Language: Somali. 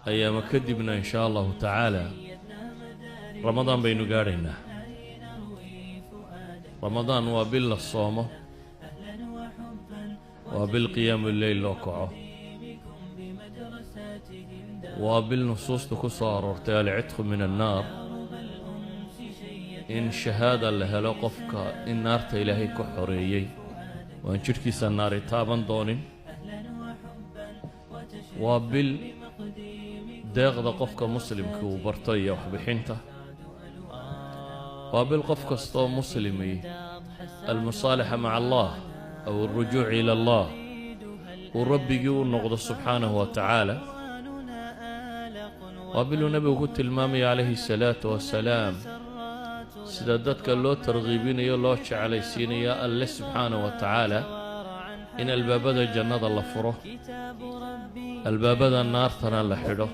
Ayaama kadibna, in shaa Allahu tacaala, Ramadaan baynu gaadhaynaa. Ramadaan waa bil la soomo, waa bil qiyaamu leyl loo kaco, waa bil nusuusta ku soo aroortay العتق من النار, in shahaada la helo qofka in naarta Ilaahay ku xoreeyey, waan jidhkiisa naari taaban doonin. Waa bil deeqda qofka muslimka uu barto iyo waxbixinta. Waa bil qof kastoo muslimi المصالحة مع الله أو الرجوع إلى الله, uu Rabbigii u noqdo subxaanahu wa tacaala. Waa biluu Nebigu ku tilmaamaya calayhi الsalaatu wasalaam sida dadka loo tarkiibinayo, loo jeclaysiinayo Alle subxaanahu wa tacaala, in albaabada jannada la furo, albaabada naartana la xidho.